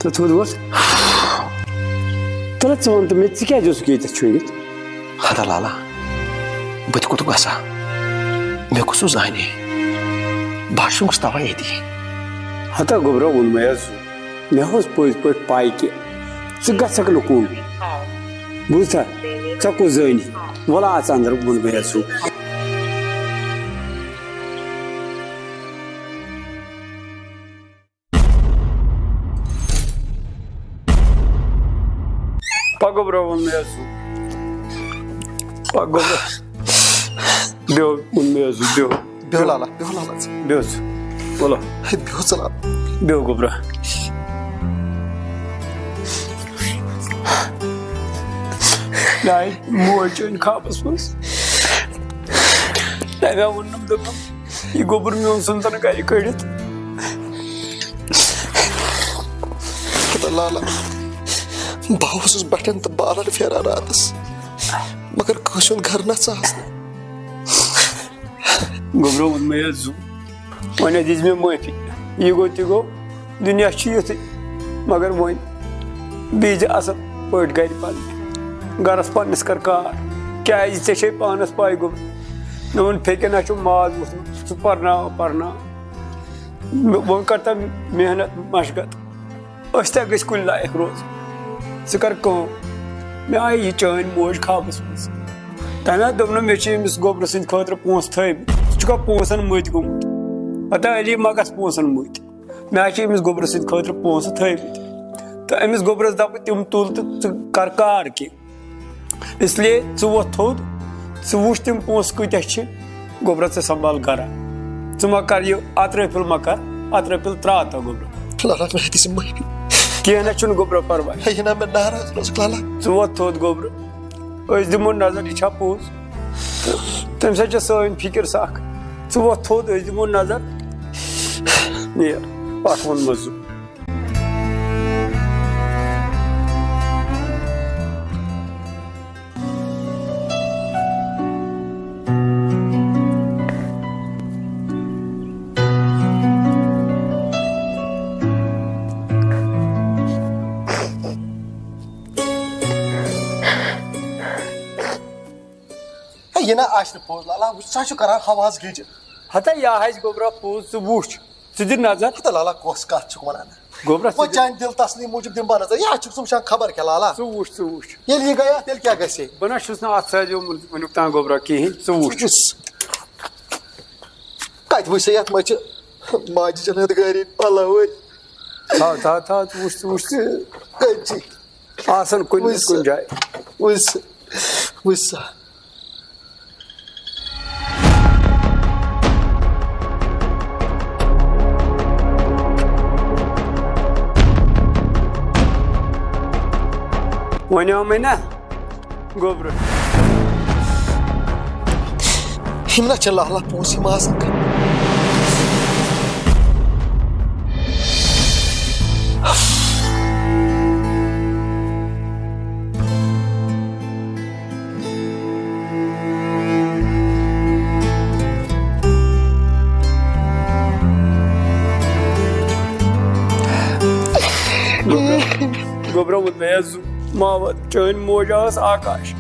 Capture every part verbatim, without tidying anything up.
تہٕ تھوٚد ووٚتھ۔ تَلہٕ ژٕ وَن تہٕ مےٚ، ژٕ کیٛازِ اوسُکھ ییٚتٮ۪تھ چھٲنِتھ؟ ہتا لالا، بہٕ تہِ کوٚت گژھٕ ہا؟ مےٚ کُس سُہ زانہِ؟ بہٕ ہا چھُس تَوَے ییٚتی۔ ہتا گوٚبرا، ووٚنمَے حظ، مےٚ اوس پٔزۍ پٲٹھۍ پَے کہِ ژٕ گژھکھ نہٕ کُن۔ بوٗزتھا؟ ژےٚ کُس زٲنہِ؟ وَلہٕ اَژ اَندَر، ووٚنمَے حظ۔ پَکھ گوٚبرا، ووٚن مےٚ حظ۔ پَکھ گوٚبرا۔ بیٚہو، ووٚن مےٚ حظ، بیٚہو۔ بیٚہو لالا، بیٚہو لالا ژٕ۔ بیٚہو ژٕ۔ وَلہٕ۔ ہے، بیٚہو ژٕ لالا۔ بیٚہو گوٚبرا۔ ناے موج چٲنۍ خوابَس منٛز۔ ناے مےٚ ووٚنُم، دوٚپُم، یہِ گوٚبُر میون ژھُن تَن گَرِ کٔڑِتھ۔ خۄدا لالا، بہٕ اوسُس بَٹھٮ۪ن تہٕ بالَن پھیران راتَس، مگر کٲنٛسہِ ہُنٛد گَرٕ نہ ژاہَس نہٕ۔ گوٚبرو ووٚنمَے حظ زُو، وۄنۍ حظ دِژ مےٚ معٲفی۔ یہِ گوٚو تہِ گوٚو، دُنیا چھُ یُتھُے، مگر وۄنۍ بیٚیہِ زِ اَصٕل پٲٹھۍ گَرِ پَنٕنہِ، گَرَس پَنٕنِس کَر کار، کیٛازِ ژےٚ چھے پانَس پَے گوٚبُر، میون پھیٚکہِ نہ چھُ ماز ووٚتھمُت، ژٕ پَرناو پَرناو۔ وۄنۍ کر تہٕ محنت مشقت، أسۍ تہِ گٔژھۍ کُنہِ لایق روزٕنۍ۔ ژٕ کر کٲم، مےٚ آیہِ یہِ چٲنۍ موج خوابس منٛز۔ تٔمۍ ہا دوٚپ نہٕ مےٚ چھِ أمِس گوٚبرٕ سٕنٛدِ خٲطرٕ پونٛسہٕ تھٲومٕتۍ، ژٕ چھُکھا پونٛسن مٔتۍ گوٚمُت؟ ہتا علی ما گژھ پونٛسن مٔتۍ، مےٚ ہا چھِ أمِس گوٚبرٕ سٕنٛدِ خٲطرٕ پونٛسہٕ تھٲومٕتۍ۔ تہٕ أمِس گوٚبرس دپہٕ تِم تُل تہٕ ژٕ کر کار کینٛہہ۔ اس لیے ژٕ وۄتھ تھوٚد، ژٕ وٕچھ تِم پونٛسہٕ کۭتیٛاہ چھِ، گوٚبرا ژٕ سنبھال گرا۔ ژٕ ما کر یہِ اترٲپِل ما کر، اترٲپِل ترٛاو تو گوٚبرا۔ لالا، مےٚ دِژ معٲفی۔ کینٛہہ نہ چھُنہٕ گوٚبرا پرواے۔ ہے، یہِ نہ مےٚ ناراض روزُکھ لالا۔ ژٕ وۄتھ تھوٚد گوٚبرا، أسۍ دِمو نظر یہِ چھا پوٚز۔ تہٕ تَمہِ سۭتۍ چھےٚ سٲنۍ فِکِر سکھ۔ ژٕ وۄتھ تھوٚد، أسۍ دِمو نظر۔ نیر، پَکھ ووٚن مٔزوٗر۔ ہے، یہِ نہ آسہِ نہٕ پوٚز، لالا، وٕچھ، سُہ چھُ کران حواس گیجہِ۔ ہتا، یہِ آسہِ گوٚبرا پوٚز، ژٕ وٕچھ، ژٕ دِ نظر۔ ہتا، لالا، کۄس کتھ چھُکھ ونان؟ گوٚبرا، ژٕ وۄنۍ دِ۔ چانہِ دِل تسلی موٗجوٗب دِمہٕ بہٕ نظر۔ یہِ چھُکھ ژٕ وٕچھان خبر کیٛاہ، لالا؟ ژٕ وٕچھ، ژٕ وٕچھ۔ ییٚلہِ یہِ گٔیا، تیٚلہِ کیٛاہ گژھِ؟ بہٕ نہ چھُس نہٕ اتھ سۭتۍ ووٚنمُت وٕنیُک تام گوٚبرا کِہیٖنۍ، ژٕ وٕچھ۔ کتہِ وٕچھ ژےٚ یتھ منٛز چھِ ماجہِ جنت گٲری پلوٕے؟ تھاو، تھاو، تھاو، ژٕ وٕچھ، ژٕ وٕچھ۔ کتہِ چھِ؟ آسان کُنہِ وٕچھ سا۔ کُنہِ جایہِ۔ وٕچھ سا۔ وٕچھ سا۔ وۄنۍ آو مےٚ نا گوٚبرٕ۔ یِم نا چھِ لالہ پونٛسہٕ، یِم آسان۔ گوٚبرا، گوٚبرا ووٚن مےٚ حظ زُو، ماوت، چٲنۍ موج ٲس آکاش۔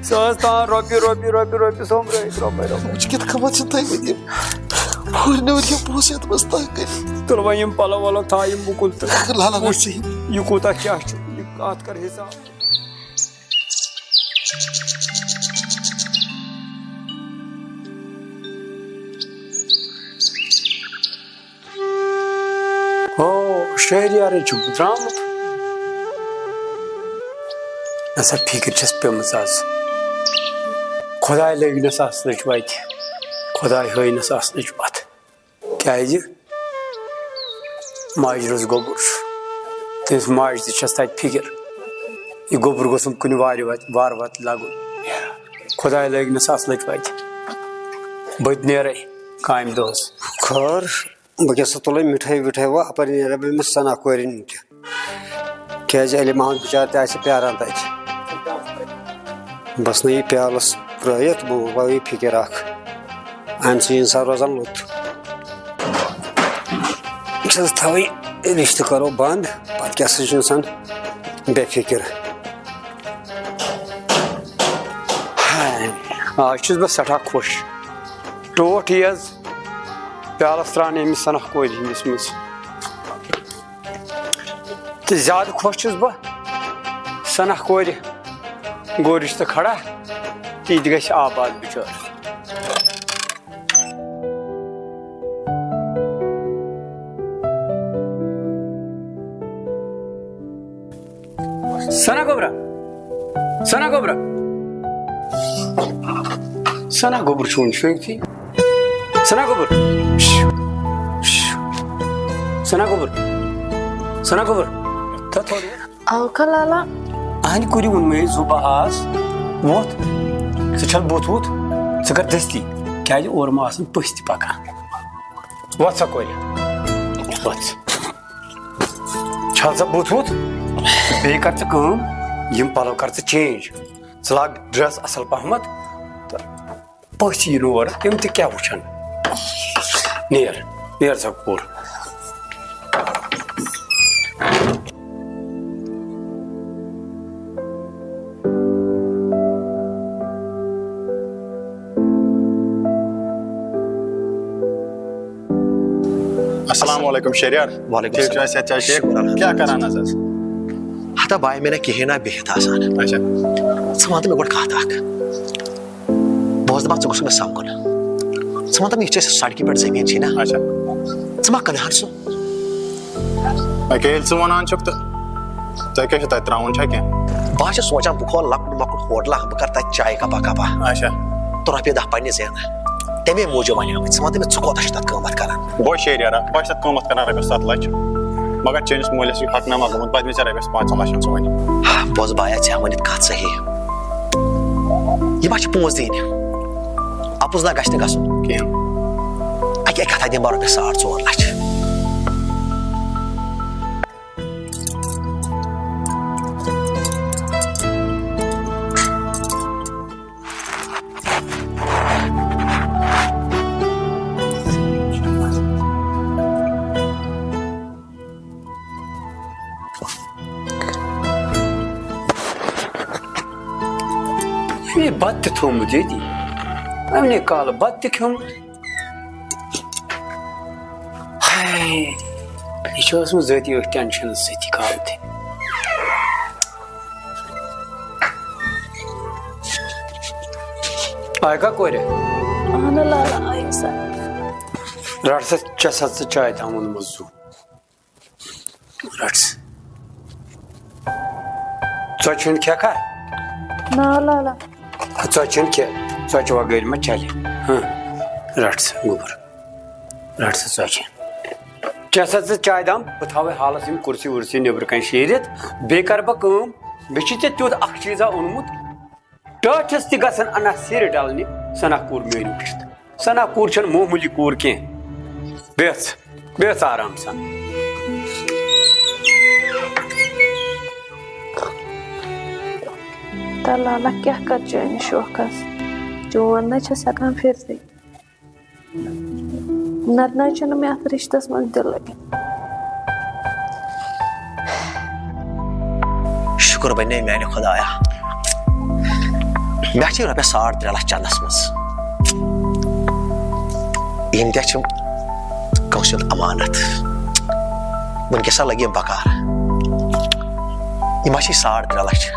سۄ ٲس تھاوان رۄپیہِ، رۄپیہِ، رۄپیہِ، رۄپیہِ سوٚمبرٲیِتھ، رۄپَے، رۄپَے۔ وٕچھ کِتھ کٔنۍ چھِ تۄہہِ وۄنۍ یِم ہُرۍ نٔرۍ یِم پونٛسہٕ یَتھ منٛز تَنگ کٔرِتھ۔ تُل وۄنۍ یِم پَلو وَلو تھاو یِم بُکُن تہٕ لالا، وٕچھ وٕچھ یہِ کوٗتاہ کیٛاہ چھُ، یہِ اَتھ کَر حِساب۔ ہو، شہریارٕے چھُکھ درٛامُت۔ نسا فِکر چھَس پیٚمٕژ آز۔ خۄداے لٲگنَس اَصلٕچ وَتہِ، خۄداے ہٲینَس اَصلٕچ وَتھ۔ کیٛازِ؟ ماجہِ روٚس گوٚبُر چھُ۔ تٔمِس ماجہِ تہِ چھَس تَتہِ فِکر۔ یہِ گوٚبُر گوٚژھُم کُنہِ وارِ وَتہِ، وارٕ وَتہِ لَگُن۔ خۄداے لٲگنَس اَصلٕچ وَتہِ۔ بہٕ تہِ نیرَے کامہِ دۄہَس۔ خٲر؟ بہٕ کیٛاہ سا تُلے مِٹھٲے وِٹھٲے وۄنۍ اَپٲرۍ نیرٕ بہٕ أمِس سنا کورِ نِش تہِ۔ کیٛازِ علی محمد بِچار تہِ آسہِ پیٛاران تَتہِ۔ بہٕ ژھٕنہٕ یہِ پیالَس ترٛٲیِتھ، بہٕ وَوٕ یہِ فِکِر اَکھ۔ اَمہِ سۭتۍ چھِ اِنسان روزان لوٚت۔ چھَس تھاوٕنۍ رِشتہٕ کَرو بنٛد، پَتہٕ کیٛاہ سا چھُ اِنسان بے فِکر؟ ہاے، آز چھُس بہٕ سٮ۪ٹھاہ خۄش۔ ٹوٹھ یی حظ پیالَس ترٛاونہٕ أمِس سَنَکھ کورِ ہِنٛدِس منٛز۔ تہٕ زیادٕ خۄش چھُس بہٕ سَنَکھ کورِ گوٚو رِشتہٕ کھڑا، تہٕ یہِ تہِ گژھِ آباد بِچور۔ سَنا گوٚبرا، سَنا گوٚبرا، سَنا گوٚبُر چھُ وُنہِ شوٗنٛگتھٕے۔ سَنا گوٚبُر، سَنا گوٚبُر، سَنا گوٚبُر، تھَو تھوڑا۔ اوکھا لالا۔ اہنہِ کُرِ ووٚنمَے زُو بہٕ آس، وۄتھ، ژٕ چھَل بُتھ وُتھ، ژٕ کر دٔستی، کیٛازِ اورٕ ما آسَن پٔژھۍ تہِ پکان۔ وۄتھ سا کورِ، وۄتھ۔ چھَل سا بُتھ وُتھ، بیٚیہِ کر ژٕ کٲم، یِم پلو کر ژٕ change، ژٕ لاگ dress اصل پہمتھ تہٕ پٔژھۍ یِن اور، تِم تہِ کیٛاہ وٕچھن؟ نیر، نیر سا کوٗر۔ السلام علیکم شہریار۔ وعلیکم ٹھیٖک چھُ السلام۔ حظ، صحت چھا ٹھیٖک؟ شُکُر الحمدللہ۔ کیٛاہ کران حظ آز؟ ہتا باے مےٚ نہ کِہیٖنۍ نہ بِہِتھ آسان۔ اچھا۔ ژٕ وَن تہٕ مےٚ گۄڈٕ کَتھ اَکھ۔ بوز دَپان، ژٕ گوٚژھ مےٚ سَمکھُن۔ ژٕ وَن تہٕ مےٚ، یہِ چھِ اَسہِ سڑکہِ پٮ۪ٹھ زٔمیٖن چھِ نہ؟ اچھا۔ ژٕ ما کٕنہٕ ہن سُہ؟ اکے، ییٚلہِ ژٕ وَنان چھُکھ تہٕ تۄہہِ کیٛاہ چھُ تَتہِ ترٛاوُن چھا کینٛہہ؟ بہٕ حظ چھُس سونٛچان، بہٕ کھولہٕ لۄکُٹ مۄکُٹ ہوٹلہ، بہٕ کَرٕ تَتہِ چایہِ کَپا کَپا۔ اچھا۔ تہٕ رۄپیہِ دَہ پنٛنہِ زینہٕ۔ تَمے موٗجوٗب وَنیو مےٚ، ژٕ وَن تہٕ مےٚ، ژٕ کوٗتاہ چھُ تَتھ قۭمَتھ کَران؟ بہٕ چھُس شیرِ یارا، بہٕ چھُس تَتھ قۭمَتھ کَران رۄپیَس سَتھ لَچھ۔ مگر چٲنِس مٲلِس چھُ حق نما گوٚمُت، بَدِ مےٚ ژےٚ رۄپیَس پانٛژَن لَچھَن ژٕ وَنہِ۔ بوز بایا، ژےٚ وَنِتھ کَتھ صحیح۔ یہِ ما چھِ پونٛسہٕ دِنۍ؟ اَپُز نہ گژھِ نہٕ گژھُن۔ کِہیٖنۍ۔ اَکہِ اَکہِ ہَتھا دِمہٕ بہٕ رۄپیَس ساڑ ژور لَچھ۔ أمۍ نے بَتہٕ تہِ تھوٚومُت ییٚتی۔ أمۍ نے کالہٕ بَتہٕ تہِ کھیوٚمُت۔ ہاے، یہِ چھُ اوسمُت ذٲتی أتھۍ ٹٮ۪نشَنَس سۭتی کالہٕ تہِ۔ آیکا کورِ؟ اہن لالا، آیہِ سا۔ رَٹ سا، چےٚ سا ژٕ چاے تام اوٚنمُت زُو۔ رَٹ سا۔ ژۄچہِ ہُنٛد کھٮ۪کھا؟ نا لالا۔ ژۄچہِ ہُنٛد کھے، ژۄچہِ وغٲرِ ما چلہِ؟ ہاں، رَٹ سا گوٚبُر۔ رَٹ سا ژۄچہِ۔ چےٚ سا ژٕ چاے دام، بہٕ تھاوَے حالَس یِم کُرسی وُرسی نیٚبرٕ کَنۍ شیٖرِتھ۔ بیٚیہِ کَرٕ بہٕ کٲم، مےٚ چھُے ژےٚ تیُتھ اَکھ چیٖزا اوٚنمُت۔ ٹٲٹھِس تہِ گژھن اَنہ سِرِ ڈَلنہِ، سَنا کوٗر میٛٲنۍ وٕچھِتھ۔ سَنا کوٗر چھَنہٕ معموٗلی کوٗر کینٛہہ۔ بیٚہہ ژٕ، بیٚہہ ژٕ آرام سان۔ تہٕ لالا کیٛاہ کَرٕ چٲنِس شوقَس؟ چون نہ چھَس ہٮ۪کان پھِرتھٕے۔ نتہٕ نہ چھُنہٕ مےٚ اتھ رشتس منٛز دِلٕے۔ شُکر بنے میانہِ خۄدایا، مےٚ چھِ رۄپیس ساڑ ترٛےٚ لچھ چندس منٛز۔ یِم تہِ چھِ کٲنٛسہِ ہُنٛد امانت۔ وٕنکیٚس ہا لگہِ یِم بکار۔ یِم ہا چھِ ساڑ ترٛےٚ لچھ۔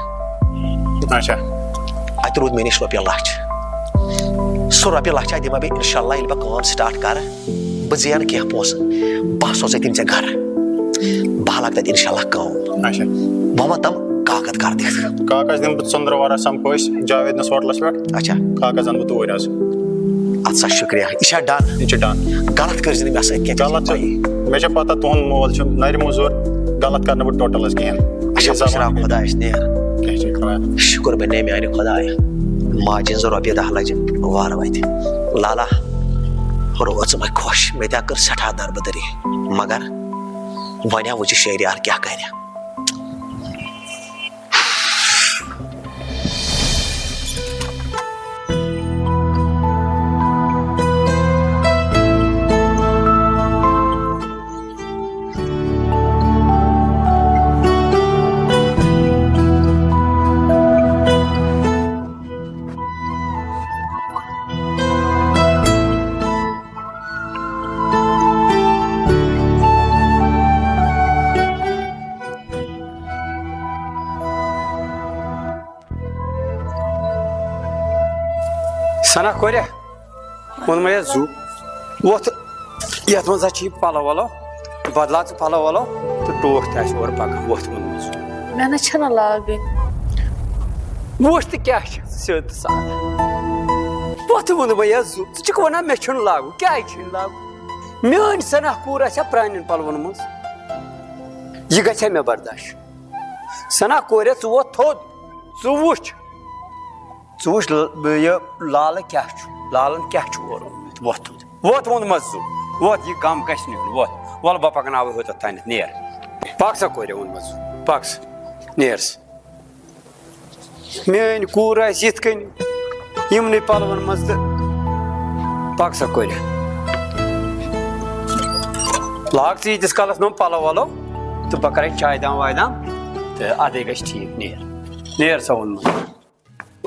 اچھا۔ اتہِ روٗد مےٚ نِش رۄپیہِ لچھ۔ سُہ رۄپیہِ لچھا دِمہٕ بہٕ انشاءاللہ، ییٚلہِ بہٕ کٲم start کرٕ، بہٕ زینہٕ کینٛہہ پونٛسہٕ، بہٕ سوزے تِم ژےٚ گرٕ۔ بہٕ لاگہٕ تتہِ انشاءاللہ کٲم۔ اچھا۔ بہٕ وَنہٕ تِم کاکد کر دِتھ۔ کاکد دِمہٕ بہٕ ژٔنٛدٕروارا، سمکھو أسۍ جاویدنس ہوٹلس پٮ۪ٹھ۔ اچھا۔ کاکد انہٕ بہٕ توٗرۍ آز۔ اَدٕ سا شُکریہ۔ یہِ چھا done؟ یہِ چھُ done۔ غلط کٔرۍ زِ نہٕ مےٚ سۭتۍ کینٛہہ۔ غلط چھُ، مےٚ چھےٚ پتہ تُہُنٛد مول چھُ نرِ موٚزوٗر، غلط کرنہٕ بہٕ ٹوٹل حظ کِہیٖنۍ۔ اچھا، یہِ زبان بہٕ شراو خۄدایَس نیر۔ کینٛہہ چھُنہٕ پرواے۔ شُکر بنے میانہِ خۄدایہِ، ماجہِ ہٕنٛز رۄپیہِ دَہ لَجہِ وارٕ وَتہِ۔ لالا، روز ژٕ مےٚ خۄش، مےٚ تہِ ہا کٔر سٮ۪ٹھاہ دربٕدٔری، مگر وۄنۍ ہا وٕچھِ شہریار کیٛاہ کَرِ۔ تنہ کوریا، ووٚن مےٚ زُو۔ وۄتھ، یَتھ منٛز ہا چھِ یہِ پَلو وَلو، بدلاو ژٕ پَلو وَلو تہٕ ٹوٹھ تہِ آسہِ اورٕ پَکان۔ وۄتھ ووٚن مےٚ زُو۔ مےٚ نہ چھَنہٕ لاگٕنۍ۔ وۄتھ تہٕ کیٛاہ چھِ سیوٚد سادٕ۔ وۄتھ ووٚن مےٚ یَتھ زُو، ژٕ چھُکھ وَنان مےٚ چھُنہٕ لاگُن، کیٛازِ چھُنہٕ لاگُن؟ میٛٲنۍ سنا کوٗر آسہِ ہا پرٛانٮ۪ن پَلوَن منٛز۔ یہِ گژھِ ہا مےٚ برداش۔ سنا کوریا، ژٕ وۄتھ تھوٚد، ژٕ وٕچھ۔ ژٕ وٕچھ ل-، یہِ لالہٕ کیٛاہ چھُ، لالَن کیٛاہ چھُ اورٕ اوٚنمُت؟ وۄتھ تھوٚد۔ وۄتھ ووٚنمَس زُو۔ وۄتھ، یہِ غم گژھِ نیُن۔ وۄتھ۔ وَلہٕ بہٕ پَکناوَے ہوٚتَتھ تانٮ۪تھ۔ نیر۔ پَک سا کورِ، ووٚنمَس زُو۔ پَک سا۔ نیر سا۔ میٛٲنۍ کوٗر آسہِ یِتھ کٔنۍ یِمنٕے پَلوَن منٛز تہٕ پَک سا کورِ۔ لاگ ژٕ ییٖتِس کالَس نوٚم پَلو وَلو تہٕ بہٕ کَرَے چاے دام واے دام تہٕ اَدَے گژھِ ٹھیٖک۔ نیر۔ نیر سا ووٚنمَس۔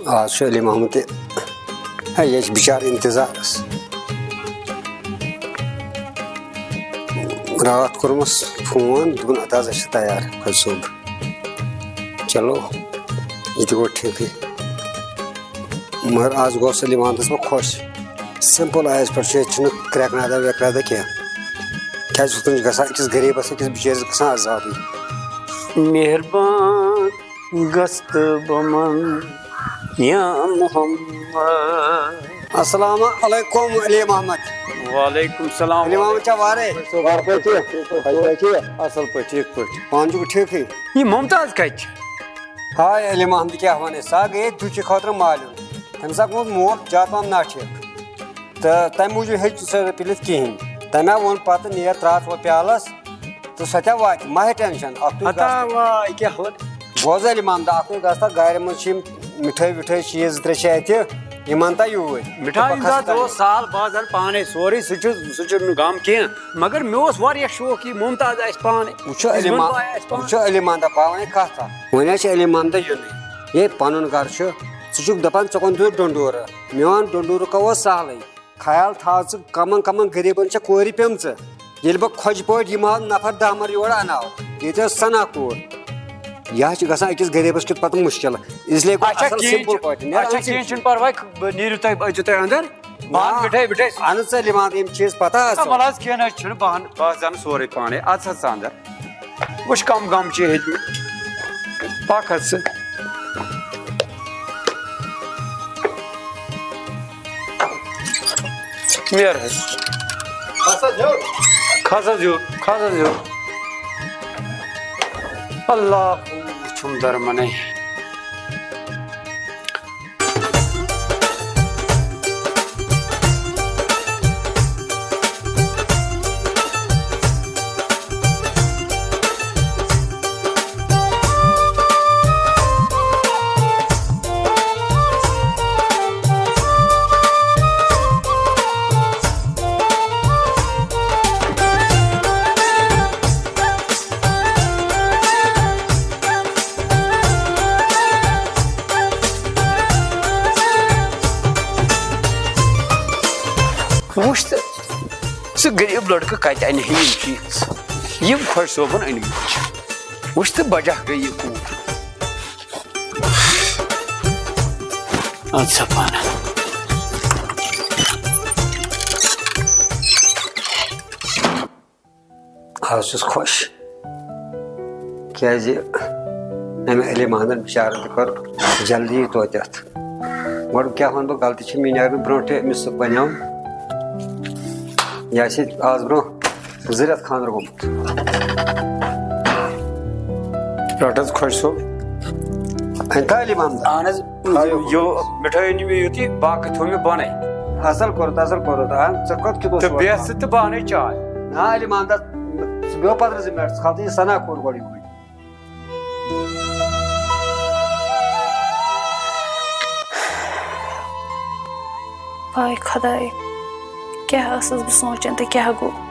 آز چھُ علی محمد تہِ۔ ہے، یہِ چھُ بِچارٕ اِنتظارَس۔ راتھ کوٚرمَس فون، دوٚپُن، "اَدٕ حظ، أسۍ چھِ تیار، خۄجہِ صٲب۔" چلو، یہِ تہِ گوٚو ٹھیٖکٕے۔ مگر آز گوٚو سُہ علی محمدَس بہٕ خۄش۔ سِمپٕل آیَس پٮ۪ٹھ چھُ، ییٚتہِ چھُنہٕ کرٛٮ۪کہٕ نادا وٮ۪کہٕ نادا کینٛہہ۔ کیٛازِ ہُتھ کٔنۍ چھُ گژھان أکِس غریٖبَس، أکِس بِچٲرِس گژھان عذابٕے۔ مہربان گژھ تہٕ بہٕ من یا محمد۔ السلام علیکم علی محمد۔ وعلیکم السلام۔ علی محمد چھا وارے؟ وارٕ پٲٹھۍ ٹھیٖک؟ اَصٕل پٲٹھۍ، ٹھیٖک پٲٹھۍ۔ پانہٕ چھُکھ ٹھیٖکٕے؟ یہِ ممتاز کَتہِ چھِ؟ ہاے علی محمد، کیٛاہ وَنَے؟ سۄ گٔیے دُچہِ خٲطرٕ مالیُن۔ تٔمِس ہا گوٚو مول زیادٕ پَہَم ناٹھیٖک۔ تہٕ تَمہِ موٗجوٗب ہیٚچ نہٕ سۄ پِلِتھ کِہیٖنۍ۔ تَمہِ ہا ووٚن پَتہٕ، "نیر، ترٛاو ژٕ وۄنۍ پیالَس تہٕ سۄ تہِ واتہِ، مہ ہےٚ ٹٮ۪نشَن، اَکھ تُے گژھ تہٕ۔" واتہِ کیٛاہ وَن؟ بوز علی محمد، اَکھ تُے گژھ تہٕ گاڑِ منٛز چھِ یِم مِٹھٲے وِٹھٲے چیٖز زٕ ترٛےٚ چھِ اَتہِ، یِم اَن تہٕ یوٗرۍ۔ مِٹھایہِ ہُنٛد دۄد اوس سہل، بہٕ حظ اَنہٕ پانَے سورُے، سُہ چھُ، سُہ چھُنہٕ غم کینٛہہ، مگر مےٚ اوس واریاہ شوق یہِ ممتاز آسہِ پانَے۔ وٕچھو علی یِمَن محمد، پاے آسہِ پانَے۔ وٕچھو علی محمد، پاوَنے کَتھ اَکھ۔ وۄنۍ حظ چھِ علی محمد یُنٕے۔ یے پَنُن گَرٕ چھُ، ژٕ چھُکھ دَپان ژےٚ کُن دیُت ڈۄنڈورٕ۔ میون ڈۄنڈورٕ کَوو سہلٕے۔ خیال تھاو ژٕ، کَمَن کَمَن غریٖبَن چھےٚ کورِ پیٚمژٕ۔ ییٚلہِ بہٕ خۄجہِ پٲٹھۍ یِمہٕ ہاو نفر دَہ مَر یورٕ اَنہٕ ہاو، ییٚتہِ ٲس سَنا کوٗر۔ یہِ حظ چھِ گژھان أکِس غریٖبَس کیُتھ پَتہٕ مُشکِل۔ اِسلیے گوٚو اچھا، اَصٕل کِہیٖنۍ سِمپٕل چھُنہٕ، پٲٹھۍ۔ نیران اچھا، چھِ کِہیٖنۍ چھُنہٕ پَرواے، بہٕ نیٖرِو تُہۍ، أژِو تُہۍ اَندَر۔ بہٕ اَنہٕ نہ۔ مِٹھٲے وِٹھٲے۔ اَنہٕ ژٕ علی محمد یِم چیٖز پَتہٕ آ، آسو۔ وَلہٕ حظ، کینٛہہ نہ حظ چھُنہٕ، بہٕ اَنہٕ، بہٕ حظ اَنہٕ سورُے پانَے۔ اَژھ حظ ژٕ اَندَر۔ وٕچھ کم گم چھِ ہیٚتمٕتۍ۔ پکھ حظ ژٕ۔ نیر حظ۔ کھس حظ ہیوٚر۔ کھس حظ ہیوٚر، کھس حظ ہیوٚر۔ اللہ چھُم درمنے۔ وٕچھ تہٕ، سُہ غریٖب لٔڑکہٕ کَتہِ اَنہِ ہے یِم چیٖز؟ یِم خۄش صٲبَن أنۍمٕتۍ چھِ۔ وٕچھ تہٕ، بجا گٔے یہِ کوٗر۔ اَدٕ سا پانہٕ۔ آز چھُس خۄش، کیٛازِ أمۍ علی محمدن بِچارن تہِ کٔر جلدی توتہِ اَتھ۔ گۄڈٕ کیٛاہ وَنہٕ بہٕ، غلطی چھِ میٛٲنۍ، اگر نہٕ برٛونٛٹھٕے أمِس سُہ بَنیو، یہِ آسہِ آز برٛونٛہہ زٕ رٮ۪تھ خانٛدر گوٚمُت۔ رَٹ حظ خۄش صٲب۔ أنۍ تا علی محمد؟ اَہَن حظ۔ تھٲیِو۔ یہِ مِٹھٲے أنۍ مےٚ یُتُے، باقٕے تھوٚو مےٚ بۄنَے۔ اَصٕل کوٚرُتھ، اَصٕل کوٚرُتھ۔ آ، ژٕ کوٚت کیُتھ اوس تہٕ ووتمُت؟ بیٚہہ ژٕ تہٕ بہٕ اَنَے چاے۔ نہ، علی محمد، ژٕ بیٚہہ پَتہٕ زٕ مِنٹ، ژٕ کھال تہٕ یہِ سَنا کوٗر گۄڈٕ یوٗرۍ۔ ہاے خۄداے، کیٛاہ ٲسٕس بہٕ سونٛچان تہٕ کیٛاہ گوٚو؟